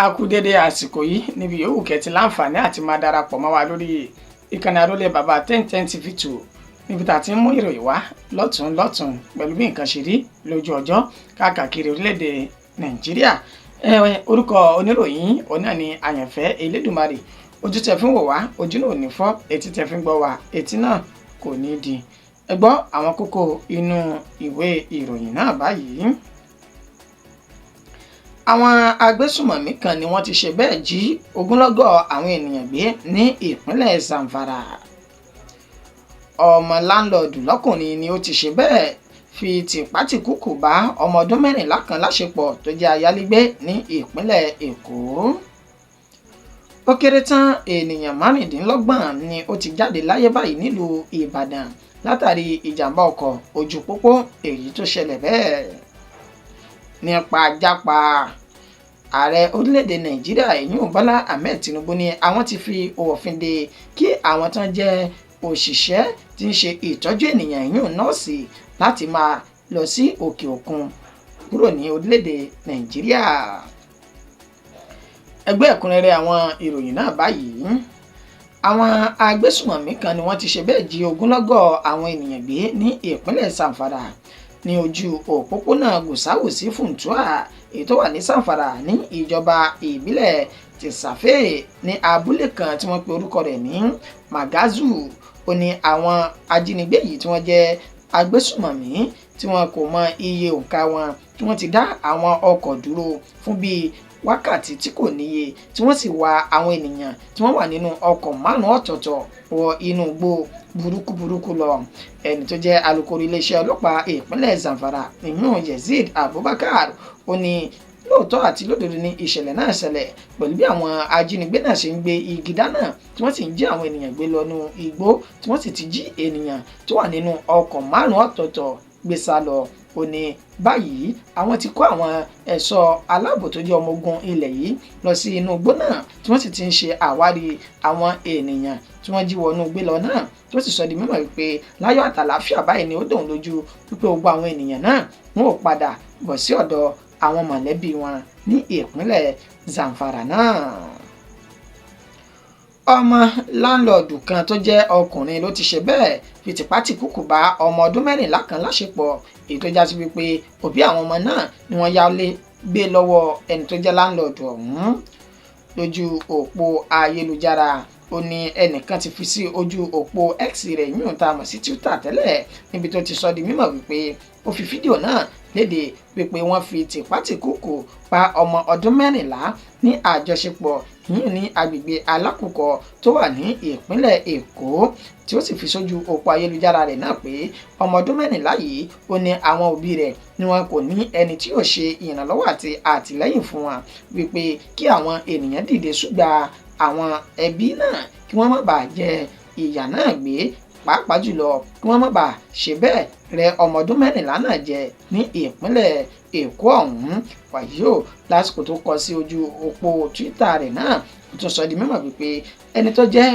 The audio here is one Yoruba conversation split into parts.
A kú dédé àsìkò yìí níbi yòówù kẹ́ ti láǹfààní àti máa darapọ̀ mọ́ wa lórí ìkànnì àrólé bàbá 1010 TV 2, níbi tá a ti ń mú ìròyìn wá lọ́tún lọ́tún pẹ̀lú bí nǹkan ṣe rí lójú ọjọ́ káàkiri orílẹ̀-èdè Nàìjíríà. Orúkọ oníròyìn òun náà ni Àyànfẹ́ Elédùmarè. Ojú tẹ fi ń wò wá, ojú náà ò ní fọ́. Etí tẹ fi ń gbọ́ wá, etí náà kò ní di. Ẹ gbọ́ àwọn kókó inú ìwé ìròyìn náà báyìí. Àwọn agbésùmọ̀mí kan ni wọ́n ti ṣe bẹ́ẹ̀ jí ogunlọ́gọ̀ àwọn ènìyàn gbé ní ìpínlẹ̀ Zamfara. Ọmọ láńlọ́ọ̀dù lọ́kùnrin ni ó ti ṣe bẹ́ẹ̀ fi tìpátìkúùkù bá ọmọ ọdún 14 kan láṣepọ̀ tó jẹ́ ayálégbé ní ìpínlẹ̀ Èkó. Ó kéré tán, ènìyàn 25 ni ó ti jáde láyé báyìí nílùú Ìbàdàn látàrí ìjàmbá ọkọ̀ ojú pópó èyí tó ṣẹlẹ̀ bẹ́ẹ̀. Nípa jápa, ààrẹ orílẹ̀-èdè Nàìjíríà ìyún Bọ́lá Ahmed Tinubu ní àwọn ti fi òfin de kí àwọn tán jẹ́ òṣìṣẹ́ tí ń ṣe ìtọ́jú ènìyàn, ìyún nọ́ọ̀sì, láti máa lọ sí òkè òkun kúrò ní orílẹ̀-èdè Nàìjíríà. Ẹgbẹ́ ẹ̀kúnrẹ́rẹ́ àwọn ìròyìn náà báyìí. Àwọn agbésùmọ̀mí kan ni wọ́n ti ṣe bẹ́ẹ̀ jí ogunlọ́gọ̀ àwọn ènìyàn gbé ní ìpínlẹ̀ Zamfara ní ojú òpópónà Gusau sí Funtua, èyí tó wà ní Zamfara, ní ìjọba ìbílẹ̀ Tìsàfẹ́, ní abúlé kan tí wọ́n pe orúkọ rẹ̀ ní Magazu. Ó ní àwọn ajínigbé yìí tí wọ́n jẹ́ agbésùmọ̀mí tí wọn kò mọ iye òǹkà wọn, tí wọ́n ti dá àwọn ọkọ̀ dúró fún bíi wákàtí tí kò níye, tí wọ́n sì wa àwọn ènìyàn tí wọ́n wà nínú ọkọ̀ márùn-ún ọ̀tọ̀ọ̀tọ̀ wọ inú igbó burúkú burúkú lọ. Ẹni tó jẹ́ alukoro iléeṣẹ́ ọlọ́pàá ìpínlẹ̀ Zamfara, ìyún Yesid Abubakar, ó ní lóòótọ́ àti lódodo ní ìṣẹ̀lẹ̀ náà ṣẹlẹ̀, pẹ̀lú bí àwọn ajínigbé náà ṣe ń gbé igi dáná tí wọ́n sì ń jí àwọn ènìyàn gbé lọ́nu igbó, tí wọ́n sì ti jí ènìyàn tó wà nínú ọkọ̀ márùn-ún ọ̀tọ̀ọ̀tọ̀ gbé sá lọ. Ó ní báyìí àwọn ti kó àwọn ẹ̀ṣọ́ aláàbò tó jẹ́ ọmọ ogun ilẹ̀ yìí lọ sí inú igbó náà, tí wọ́n sì ti ń ṣe àwárí àwọn ènìyàn tí wọ́n jí wọnú gbé lọ náà, tí wọ́n sì sọ di mímọ̀ wípé láyọ̀ àtàlàáfíà báyìí ni ó dòun lójú wípé gbogbo àwọn ènìyàn náà wọn ò padà bọ̀ sí ọ̀dọ̀ àwọn mọ̀lẹ́bí wọn ní ìpínlẹ̀ Zamfara náà. Ọmọ láńlọ́ọ̀dù kan tó jẹ́ ọkùnrin ló ti ṣe bẹ́ẹ̀ fi tìpátìkúùkù bá ọmọ ọdún 14 kan láṣepọ̀, èyí tó já sí wípé òbí àwọn ọmọ náà ni wọ́n yálé gbé lọ́wọ́ ẹni tó jẹ́ láńlọ́ọ̀dù ọ̀hún. Lójú òpó ayélujára, ó ní ẹnìkan ti fi sí ojú òpó X rẹ̀, yíyún tá a mọ̀ sí Twitter tẹ́lẹ̀, níbi tó ti sọ di mímọ̀ wípé ó fi fídíò náà léde wípé wọ́n fi tìpátìkúùkù pa ọmọ ọdún 14 ní àjọṣepọ̀ yìí ní agbègbè Alákùkọ tó wà ní ìpínlẹ̀ Èkó, tí ó sì fi sójú òpó ayélujára rẹ̀ náà pé ọmọ ọdún 14 yìí, ó ní àwọn òbí rẹ̀ ni wọn kò ní ẹni tí yóò ṣe ìrànlọ́wọ́ àti àtìlẹ́yìn fún wọn, wípé kí àwọn ènìyàn dìde ṣùgbà àwọn ẹbí náà kí wọ́n má bàa jẹ ìyà náà gbé, pàápàá jùlọ kí wọ́n má bàa ṣe bẹ́ẹ̀ rẹ ọmọ ọdún 14 náà jẹ ní ìpínlẹ̀ Èkó ọ̀hún. Wàyí o, lásìkò tó kọ sí ojú òpó Twitter rẹ̀ náà, ó tún sọ di mímọ̀ wípé ẹni tó jẹ́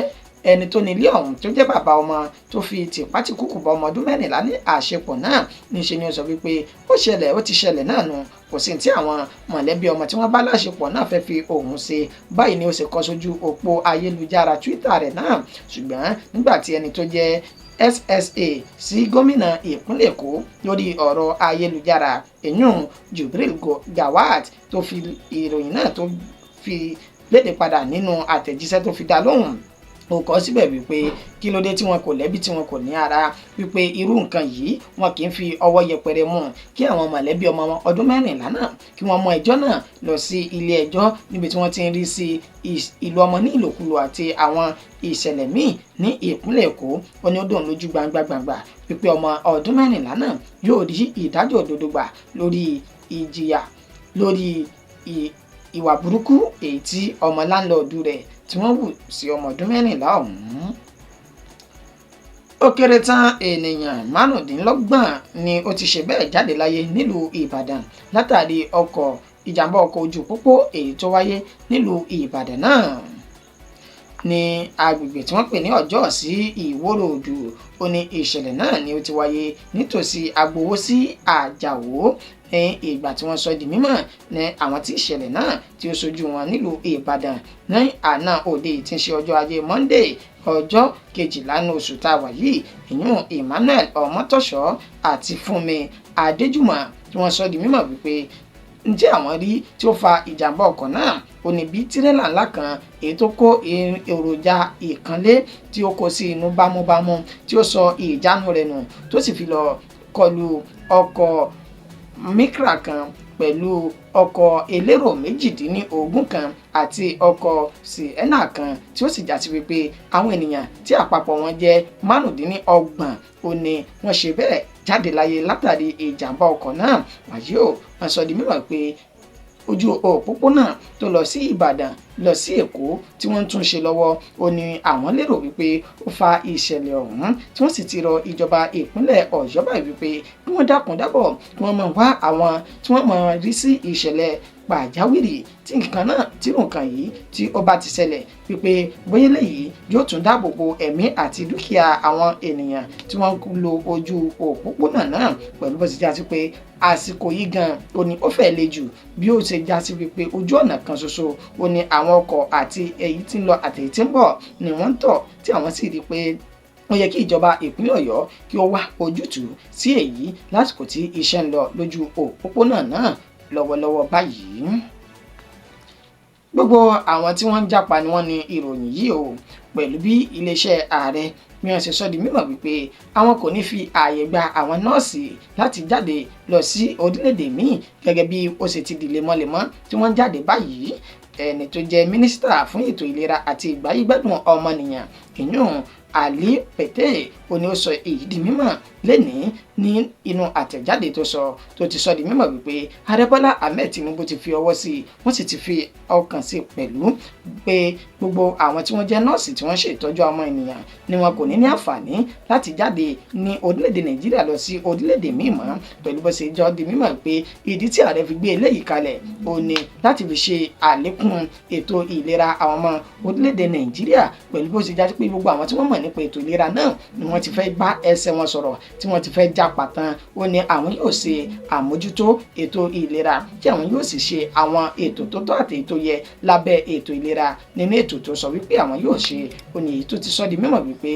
ẹni tó ní ilé ọ̀hún, tó jẹ́ bàbá ọmọ tó fi tìpátìkúùkù bá ọmọ ọdún 14 ní àṣepọ̀ náà, níṣe ni ó sọ wípé ó ṣẹlẹ̀, ó ti ṣẹlẹ̀ náà nù, kò sí tí àwọn mọ̀lẹ́bí ọmọ tí wọ́n bá láṣepọ̀ náà fẹ́ fi òun ṣe. Báyìí ni ó ṣe kọ sójú òpó ayélujára Twitter rẹ̀ náà. Ṣùgbọ́n nígbà tí ẹni tó jẹ́ SSA sí gómìnà ìpínlẹ̀ Èkó lórí ọ̀rọ̀ ayélujára, ìyún Jubril Gawat, tó fi ìròyìn náà tó fi léde padà nínú àtẹ̀jíṣẹ́ tó fi dá lóhùn, ó kọ síbẹ̀ wípé kí ló dé tí wọn kò lẹ́bí, tí wọn kò ní ara, wípé irú nǹkan yìí wọn kì í fi ọwọ́ yẹpẹrẹ mú, kí àwọn mọ̀lẹ́bí ọmọ ọdún 14 náà kí wọ́n mú ẹjọ́ náà lọ sí ilé ẹjọ́ níbi tí wọ́n ti ń rí sí ìlú ọmọ ní ìlòkulò àti àwọn ìṣẹ̀lẹ̀ míì ní ìpínlẹ̀ Èkó. Ó ní ó dùn lójú gbangba gbangba wípé ọmọ ọdún 14 náà yóò rí ìdájọ́ òdodo gbà lórí ìjìyà lórí ìwà burúkú èyí tí ọmọ láńlọ́ọ̀dù rẹ̀ tí wọ́n wù sí ọmọ ọdún 14 ọ̀hún. Ó kéré tán, ènìyàn 25 ni ó ti ṣe bẹ́ẹ̀ jáde láyé nílùú Ìbàdàn látàrí ọkọ̀ ìjàmbá ọkọ̀ ojú pópó èyí tó wáyé nílùú Ìbàdàn náà ní agbègbè tí wọ́n pè ní Ọjọ́ sí Ìwó Ròdù. Ó ní ìṣẹ̀lẹ̀ náà ni ó ti wáyé nítòsí Agbowó sí Àjàwó. Ní ìgbà tí wọ́n sọ di mímọ̀ ní àwọn tí ìṣẹ̀lẹ̀ náà tí ó ṣojú wọn nílùú Ìbàdàn ní àná òde tí ń ṣe ọjọ́ ajé Monday ọjọ́ 12 ní oṣù tá a wà yìí, ìyún Emmanuel Ọmọtọ́ṣọ́ àti Fúnmi Adéjùmọ̀, tí wọ́n sọ di mímọ̀ wípé ǹjẹ́ àwọn rí tí ó fa ìjàmbá ọkọ̀ náà ó ní bí tírélà ńlá kan èyí tó kó èròjà ìkànlé tí ó kó sí inú bámúbámú tí ó sọ ìjánu rẹ̀ nù tó sì fi lọ kọlu ọkọ̀ Micra kan pẹ̀lú ọkọ̀ elérò 18 kan àti ọkọ̀ Sienna kan, tí ó sì já sí wípé àwọn ènìyàn tí àpapọ̀ wọn jẹ́ 25 ó ní wọ́n ṣe bẹ́ẹ̀ jáde láyé látàrí ìjàmbá ọkọ̀ náà. Wàyí o, wọ́n sọ di mímọ̀ pé ojú òpópónà tó lọ sí Ìbàdàn lọ sí Èkó tí wọ́n ń tún ṣe lọ́wọ́ ó ní àwọn lérò wípé ó fa ìṣẹ̀lẹ̀ ọ̀hún, tí wọ́n sì ti rọ ìjọba ìpínlẹ̀ Ọ̀yọ́ báyìí wípé kí wọ́n dákun dábọ̀ kí wọ́n máa wá àwọn tí wọ́n máa rí sí ìṣẹ̀lẹ̀ pàjáwìrì tí nǹkan náà tí nǹkan yìí tí ó bá ti ṣẹlẹ̀, wípé bóyá eléyìí yóò tún dáàbò bo ẹ̀mí àti dúkìá àwọn ènìyàn tí wọ́n ń lo ojú òpópónà náà. Pẹ̀lú bó ti já sí pé àsìkò yìí gan ó ní ó fẹ́ le jù, bí ó ṣe já sí wípé ojú ọ̀nà kan ṣoṣo ó ní àwọn ọkọ̀ àti èyí tí ń lọ àti èyí tí ń bọ̀ ni wọ́n ń tọ̀, tí àwọn sì rí i pé ó yẹ kí ìjọba ìpínlẹ̀ Ọ̀yọ́ kí ó wá ojútùú sí èyí lásìkò tí iṣẹ́ ń lọ lójú òpópónà náà lọ́wọ́lọ́wọ́ báyìí. Gbogbo àwọn tí wọ́n ń jápa ni wọ́n ní ìròyìn yìí o, pẹ̀lú bí iléeṣẹ́ ààrẹ bí wọ́n ṣe sọ di mímọ̀ wípé àwọn kò ní fi ààyè gba àwọn nọ́ọ̀sì láti jáde lọ sí orílẹ̀-èdè míì gẹ́gẹ́ bí ó ṣe ti di lemọ́lemọ́ tí wọ́n ń jáde báyìí. Ẹni tó jẹ́ mínísítà fún ètò ìlera àti ìgbáyégbádùn ọmọnìyàn, ìyún Ali Pete, ó ní ó sọ èyí di mímọ̀ lẹ́nìí ní inú àtẹ̀jáde tó sọ tó ti sọ di mímọ̀ wípé Ààrẹ Bọ́lá Ahmed Tinubu ti fi ọwọ́ sí i, wọ́n sì ti fi ọkàn sí i pẹ̀lú pé gbogbo àwọn tí wọ́n jẹ́ nọ́ọ̀sì tí wọ́n ṣe ìtọ́jú ọmọ ènìyàn ni wọn kò ní ní àǹfààní láti jáde ní orílẹ̀-èdè Nàìjíríà lọ sí orílẹ̀-èdè míì mọ́. Pẹ̀lú bó ṣe jọ di mímọ̀ pé ìdí tí ààrẹ fi gbé eléyìí kalẹ̀ ó ní láti fi ṣe àlékún ètò ìlera àwọn ọmọ orílẹ̀-èdè Nàìjíríà, pẹ̀lú bó ṣe já sí pé gbogbo àwọn tí wọ́n mọ̀ nípa ètò ìlera náà ni wọ́n ti fẹ́ bá ẹsẹ̀ wọn sọ̀rọ̀ tí wọ́n ti fẹ́ jápa tán. Ó ní àwọn yóò ṣe àmójútó ètò ìlera, tí àwọn yóò sì ṣe àwọn ètò tó tọ́ àti ètò yẹ lábẹ́ ètò ìlera nínú ètò tó sọ wípé àwọn yóò ṣe. Ó ní èyí tó ti sọ di mímọ̀ wípé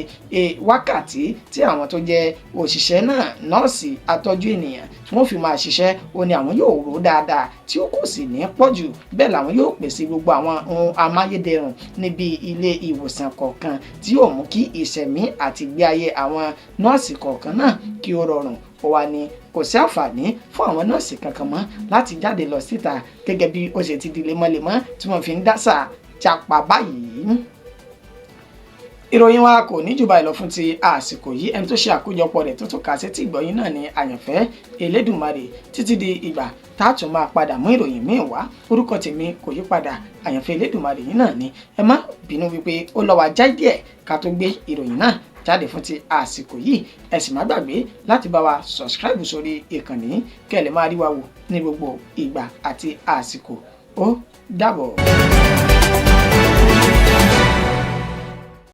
wákàtí tí àwọn tó jẹ́ òṣìṣẹ́ náà, nọ́ọ̀sì atọ́jú ènìyàn, tí wọ́n fi máa ṣiṣẹ́, ó ní àwọn yóò rò dáadáa tí ó kò sì ní pọ̀jù. Bẹ́ẹ̀ làwọn yóò pèsè gbogbo àwọn ohun amáyédẹrùn níbi ilé ìwòsàn kọ̀ọ̀kan tí yóò mú kí ìṣẹ̀mí àti ìgbé ayé àwọn nọ́ọ̀sì kọ̀ọ̀kan náà kí ó rọrùn. Ó wá ní kò sí àǹfààní fún àwọn nọ́ọ̀sì kankan mọ́ láti jáde lọ síta gẹ́gẹ́ bí ó ṣe ti di lemọ́lemọ́ tí wọ́n fi ń dásà japa báyìí. Ìròyìn wa kò ní jù báyìí lọ fún ti àsìkò yìí. Ẹni tó ṣe àkójọpọ̀ rẹ̀ tó tún kà sí tí ìgbọ̀yìn náà ní Àyànfẹ́ Elédùmarè. Títí di ìgbà tá a tún máa padà mú ìròyìn míì wá, orúkọ tèmi kò yí padà, Àyànfẹ́ Elédùmarè yìí náà ni. Ẹ má bínú wípé ó lọ wá já díẹ̀ ká tó gbé ìròyìn náà jáde fún ti àsìkò yìí. Ẹ sì má gbàgbé láti bá wa subscribe sórí ìkànnì kẹ́ ẹ lè máa rí wa wò ní gbogbo ìgbà àti àsìkò. Ó dàbọ̀.